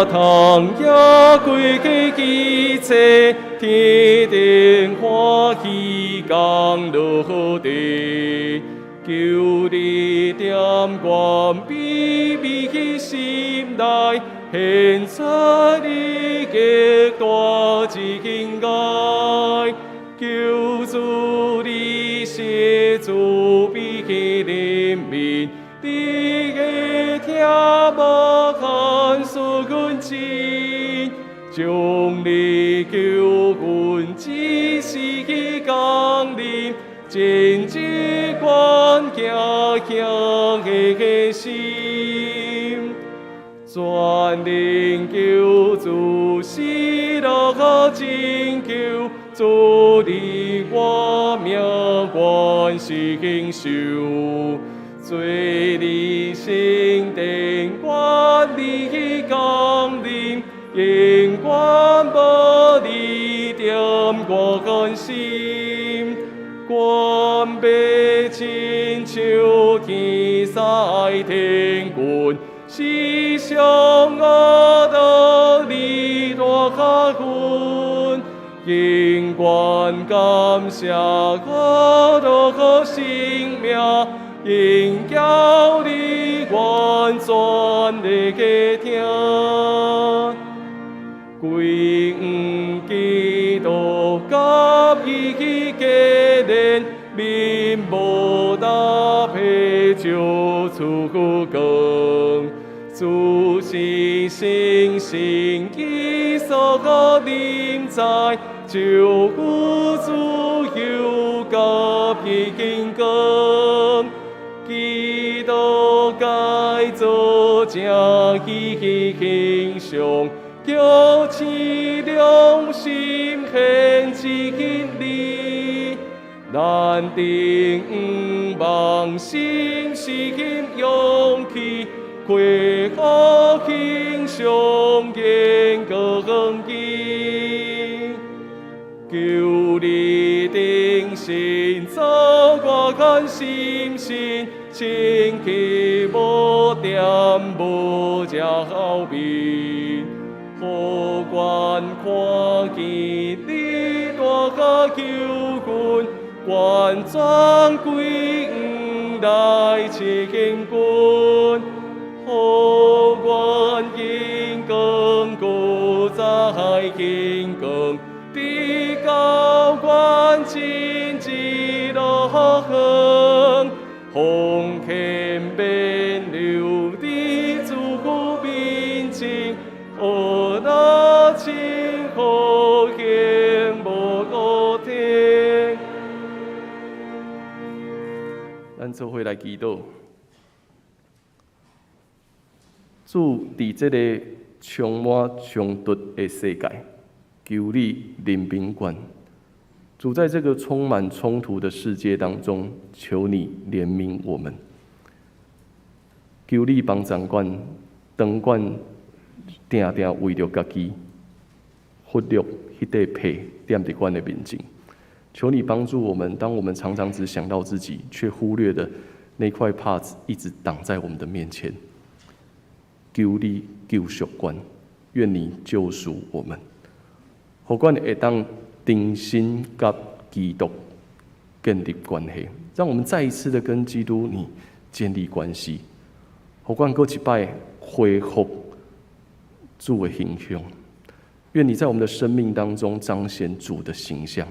堂也歸家一切，天頂歡喜降落地，求你點阮卑微心內，顯出你極大之恩愛，求主你施慈悲憐憫。你的聽無看順情，將你救阮之時降臨，真摯關敬虔的心，全能救主喜樂拯救，主你我命願承受。罪你聖殿，願你降臨，永遠無你點我心，願欲親像天使天軍，時常阿得你大加分，永遠感謝我的生命。應叫你完全的聽，歸向基督佮伊結連，面無搭配照出光，主是聖神，伊所臨在，就有自由佮伊榮光。基督改造成伊形象，叫醒良心顯真理，咱得向望信心勇氣，恢復形象榮光伊。求你定心做我看心神，清氣無恬無焦面，予阮看見你大加救阮，完全歸向來親近，予阮榮光閣再榮光，直到阮真之樂園，奉獻免留佇主面前，學那親好幸無停。咱做伙來祈禱，主佇這个充滿衝突的世界，求你憐憫阮。主在這個充滿衝突的世界當中，求你憐憫我們。求你幫助阮，當阮定定為著家己，忽略彼塊皮踮佇阮的面前。求你幫助我們，當我們常常只想到自己，卻忽略了那塊帕子一直擋在我們的面前。求你救贖阮，願你救贖我們。予阮會當重新佮基督建立關係，讓我們再一次的跟基督你建立關係，予阮閣一擺恢復主的形象。願你在我們的生命當中彰顯主的形象，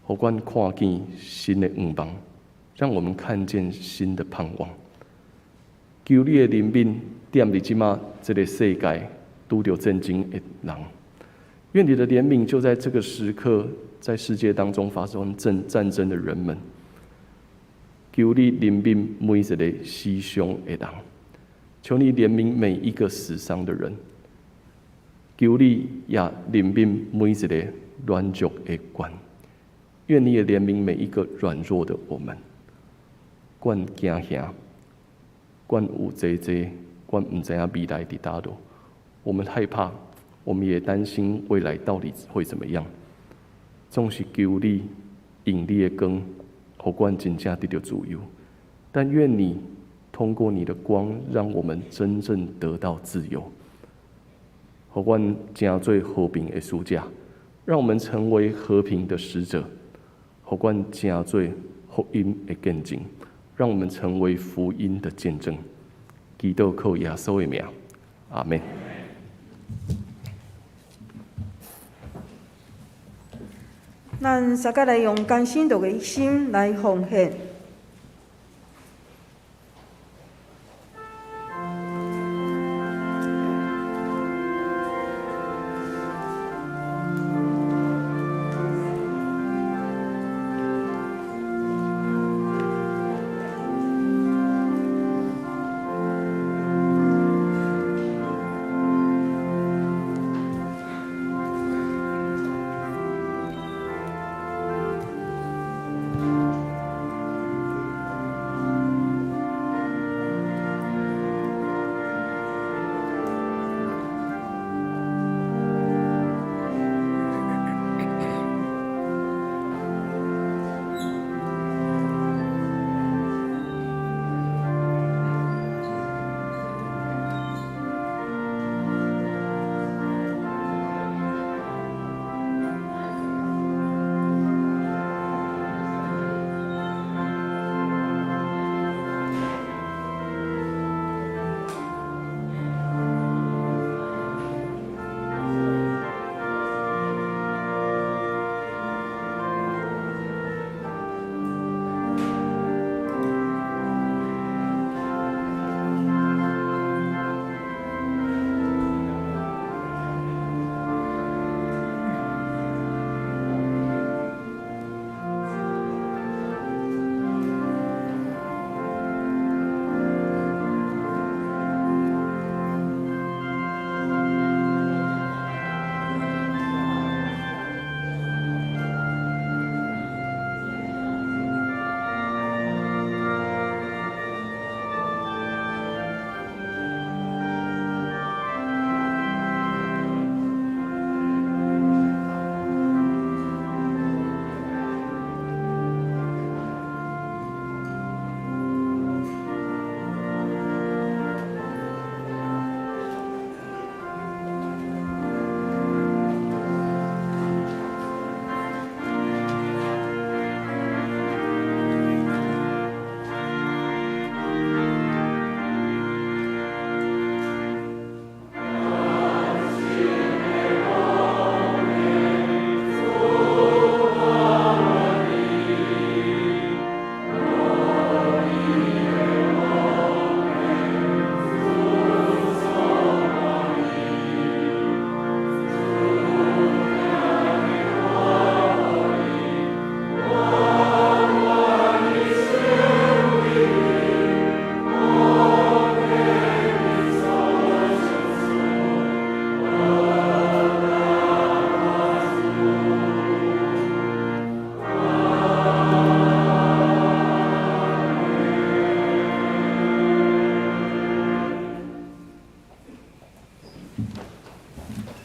予阮看見新的向望，讓我們看見新的盼望。求你的憐憫，踮佇這馬這个世界拄著戰爭的人。願你的憐憫就在這個時刻，在世界當中發生戰爭的人們。求你憐憫每一个死傷的人，求你憐憫每一個死傷的人。求你也憐憫每一个軟弱的阮。願你也憐憫每一個軟弱的我們。阮驚嚇，阮有濟濟，阮毋知影未來佇佗落。我們害怕，我們也擔心未來到底會怎麼樣。總是求你用你的光，予阮真正得著自由。但願你通過你的光，讓我們真正得到自由，予阮成做和平的使者，讓我們成為和平的使者，予阮成做福音的見證，讓我們成為福音的見證。祈禱靠耶穌的名，阿們。咱大家來用甘心樂意的心來奉獻。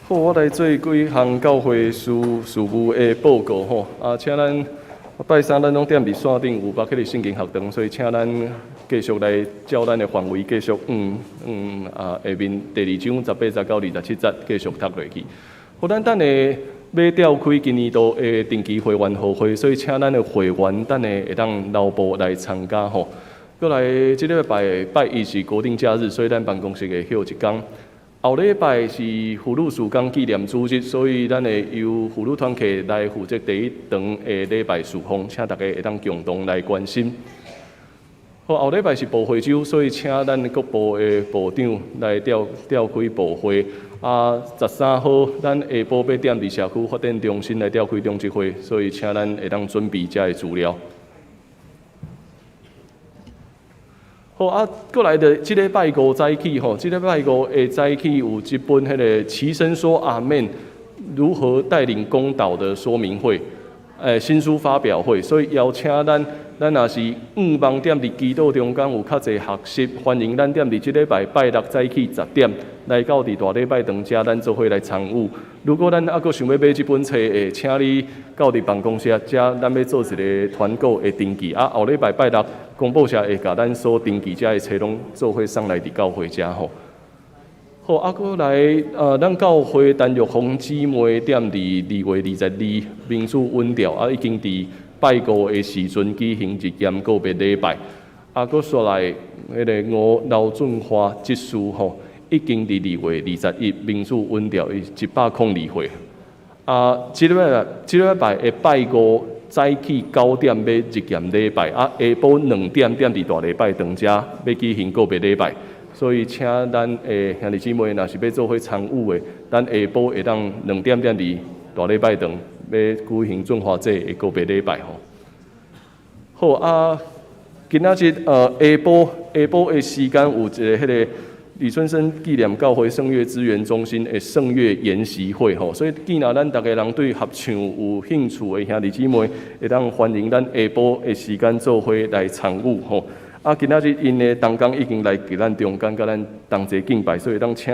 好，我來做幾項教會事務的報告吼。啊，請咱拜三咱攏踮佇線頂有巴克利聖經學堂，所以請咱繼續來照咱的範圍繼續下面第二章18節到27節繼續讀落去。好，咱等下欲召開今年度的定期會員予會，所以請咱的會員等下會當留步來參加吼。閣來，這禮拜拜一是國定假日，所以咱辦公室會歇一工。後禮拜是婦女事工紀念主日，所以咱會由婦女團契來負責第一堂的禮拜事奉，請大家會當共同來關心。好，後禮拜是部會週，所以請咱各部的部長來召開部會。啊，13號咱下晡八點佇社區發展中心來召開長執會，所以請咱會當準備遮的資料。好啊，閣來著這禮拜五早起吼，這禮拜五的早起有一本彼个齊聲說阿們如何帶領攻島的說明會，新書發表會，所以邀請咱，咱若是向望踮佇祈禱中間有較濟學習，歡迎咱踮佇這禮拜拜六早起10點來到佇大禮拜堂遮，咱做伙來參與。如果咱猶閣想欲買這本冊，會請你到佇辦公室遮，咱欲做一个團購的登記。啊，後禮拜拜六公布社會共咱所登記遮的冊攏做伙送來佇教會遮吼。好，啊，閣來，咱教會陳玉紅姊妹踮佇2月22民主穩調，啊，已經佇拜五的時陣舉行日檢告別禮拜。啊，閣煞來，彼个吳劉俊華執事吼，已經佇2月21民主穩調伊102歲。啊，這禮拜的拜五早起9點欲日檢禮拜，啊，下晡2點踮佇大禮拜堂遮欲舉行告別禮拜。所以請咱的兄弟姊妹，若是欲做伙參與的，咱下晡會當2點踮佇大禮拜堂欲舉行俊華姐的告別禮拜吼。好啊，今仔日下晡的時間有一个彼个李春生紀念教會聖樂資源中心的聖樂研習會吼，所以既然咱逐家人對合唱有興趣的兄弟姊妹，會當歡迎咱下晡的時間做伙來參與吼。啊，今仔日𪜶的同工已經來佇咱中間，佮咱同齊敬拜，所以當請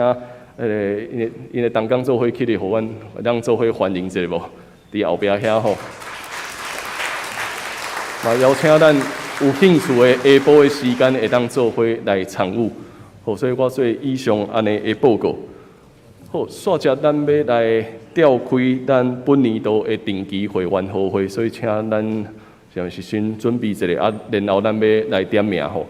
𪜶的同工做伙起來，予阮當做伙歡迎一下無？佇後壁遐吼。嘛邀請咱有興趣的下晡的時間會當做伙來參與。好，所以我做以上按呢的報告。好，煞接咱欲來召開咱本年度的定期會員予會，所以請咱像是先準備一下，啊，然後咱欲來點名吼。